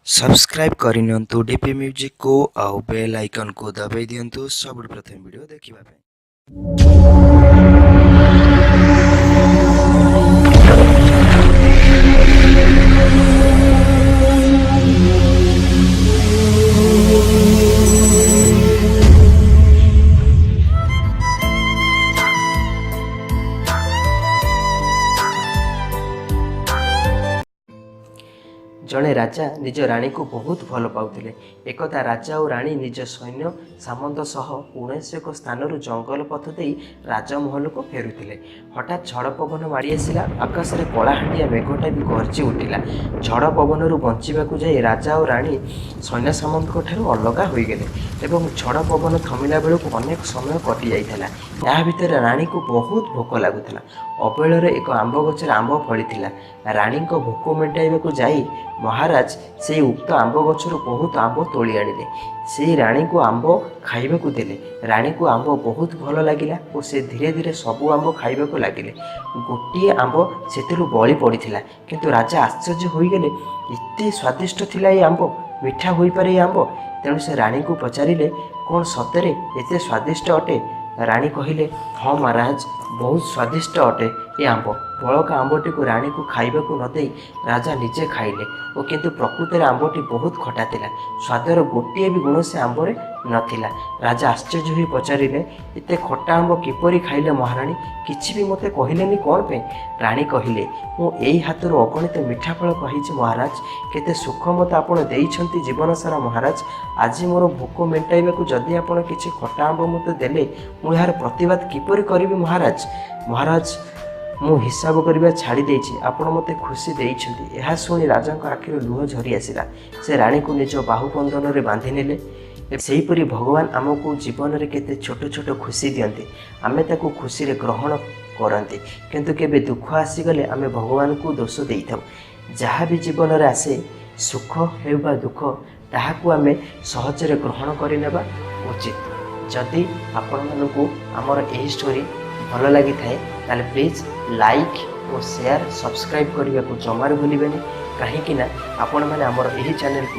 Subscribe କରିନିଅନ୍ତୁ DP ମ୍ୟୁଜିକ୍କୁ ଆଉ bail ଆଇକନ୍କୁ ଦବାଇ ଦିଅନ୍ତୁ ସବୁଠୁ ପ୍ରଥମେ ଭିଡ଼ିଓ ଦେଖିବା ପାଇଁ। ଜଣେ ରାଜା ନିଜ ରାଣୀକୁ ବହୁତ ଭଲ ପାଉଥିଲେ। ଏକଦା ରାଜା ଓ ରାଣୀ ନିଜ ସୈନ୍ୟ ସାମନ୍ତ ସହ କୌଣସି ଏକ ସ୍ଥାନରୁ ଜଙ୍ଗଲ ପଥ ଦେଇ ରାଜମହଲକୁ ଫେରୁଥିଲେ। ହଠାତ୍ ଝଡ଼ ପବନ ମାଡ଼ି ଆସିଲା। ଆକାଶରେ କଳାହାଣ୍ଡିଆ ମେଘଟା ବି ଗର୍ଜି ଉଠିଲା। ଝଡ଼ ପବନରୁ ବଞ୍ଚିବାକୁ ଯାଇ ରାଜା ଓ ରାଣୀ ସୈନ୍ୟ ସାମନ୍ତଙ୍କ ଠାରୁ ଅଲଗା ହୋଇଗଲେ ଏବଂ ଝଡ଼ ପବନ ଥମିଲା ବେଳକୁ ଅନେକ ସମୟ କଟିଯାଇଥିଲା। ଏହା ଭିତରେ ରାଣୀକୁ ବହୁତ ଭୋକ ଲାଗୁଥିଲା। ଅବେଳରେ ଏକ ଆମ୍ବ ଗଛରେ ଆମ୍ବ ଫଳିଥିଲା। ରାଣୀଙ୍କ ଭୋକ ମେଣ୍ଟାଇବାକୁ ଯାଇ ମହାରାଜ ସେଇ ଉକ୍ତ ଆମ୍ବ ଗଛରୁ ବହୁତ ଆମ୍ବ ତୋଳି ଆଣିଲେ। ସେଇ ରାଣୀଙ୍କୁ ଆମ୍ବ ଖାଇବାକୁ ଦେଲେ। ରାଣୀକୁ ଆମ୍ବ ବହୁତ ଭଲ ଲାଗିଲା ଓ ସେ ଧୀରେ ଧୀରେ ସବୁ ଆମ୍ବ ଖାଇବାକୁ ଲାଗିଲେ। ଗୋଟିଏ ଆମ୍ବ ସେଥିରୁ ବଳି ପଡ଼ିଥିଲା, କିନ୍ତୁ ରାଜା ଆଶ୍ଚର୍ଯ୍ୟ ହୋଇଗଲେ। ଏତେ ସ୍ୱାଦିଷ୍ଟ ଥିଲା ଏ ଆମ୍ବ, ମିଠା ହୋଇପାରେ ଏ ଆମ୍ବ? ତେଣୁ ସେ ରାଣୀଙ୍କୁ ପଚାରିଲେ, କ'ଣ ସତରେ ଏତେ ସ୍ୱାଦିଷ୍ଟ ଅଟେ? ରାଣୀ କହିଲେ, ହଁ ମହାରାଜ, ବହୁତ ସ୍ୱାଦିଷ୍ଟ ଅଟେ ଏ ଆମ୍ବ। ବଳକା ଆମ୍ବଟିକୁ ରାଣୀକୁ ଖାଇବାକୁ ନ ଦେଇ ରାଜା ନିଜେ ଖାଇଲେ ଓ କିନ୍ତୁ ପ୍ରକୃତରେ ଆମ୍ବଟି ବହୁତ ଖଟା ଥିଲା। ସ୍ୱାଦର ଗୋଟିଏ ବି ଗୁଣ ସେ ଆମ୍ବରେ ନଥିଲା। ରାଜା ଆଶ୍ଚର୍ଯ୍ୟ ହୋଇ ପଚାରିଲେ, ଏତେ ଖଟା ଆମ୍ବ କିପରି ଖାଇଲେ ମହାରାଣୀ? କିଛି ବି ମୋତେ କହିଲେନି କ'ଣ ପାଇଁ? ରାଣୀ କହିଲେ, ମୁଁ ଏଇ ହାତରୁ ଅଗଣିତ ମିଠା ଫଳ କହିଛି ମହାରାଜ। କେତେ ସୁଖ ମୋତେ ଆପଣ ଦେଇଛନ୍ତି ଜୀବନ ସାରା ମହାରାଜ। ଆଜି ମୋର ଭୋକ ମେଣ୍ଟାଇବାକୁ ଯଦି ଆପଣ କିଛି ଖଟା ଆମ୍ବ ମୋତେ ଦେଲେ, ମୁଁ ଏହାର ପ୍ରତିବାଦ କିପରି କରିବି ମହାରାଜ? ମହାରାଜ, ମୁଁ ହିସାବ କରିବା ଛାଡ଼ି ଦେଇଛି। ଆପଣ ମୋତେ ଖୁସି ଦେଇଛନ୍ତି। ଏହା ଶୁଣି ରାଜାଙ୍କ ଆଖିରୁ ଲୁହ ଝରି ଆସିଲା। ସେ ରାଣୀକୁ ନିଜ ବାହୁବନ୍ଧନରେ ବାନ୍ଧି ନେଲେ। ସେହିପରି ଭଗବାନ ଆମକୁ ଜୀବନରେ କେତେ ଛୋଟ ଛୋଟ ଖୁସି ଦିଅନ୍ତି, ଆମେ ତାକୁ ଖୁସିରେ ଗ୍ରହଣ କରନ୍ତି, କିନ୍ତୁ କେବେ ଦୁଃଖ ଆସିଗଲେ ଆମେ ଭଗବାନଙ୍କୁ ଦୋଷ ଦେଇଥାଉ। ଯାହା ବି ଜୀବନରେ ଆସେ, ସୁଖ ହେଉ ବା ଦୁଃଖ, ତାହାକୁ ଆମେ ସହଜରେ ଗ୍ରହଣ କରିନେବା ଉଚିତ। ଯଦି ଆପଣମାନଙ୍କୁ ଆମର ଏହି ଷ୍ଟୋରି ଭଲ ଲାଗିଥାଏ, ତାହେଲେ please like O share subscribe କରିବାକୁ ଜମାରୁ ଭୁଲିବେନି, କାହିଁକି ନା ଆପଣମାନେ ଆମର ଏହି ଚ୍ୟାନେଲକୁ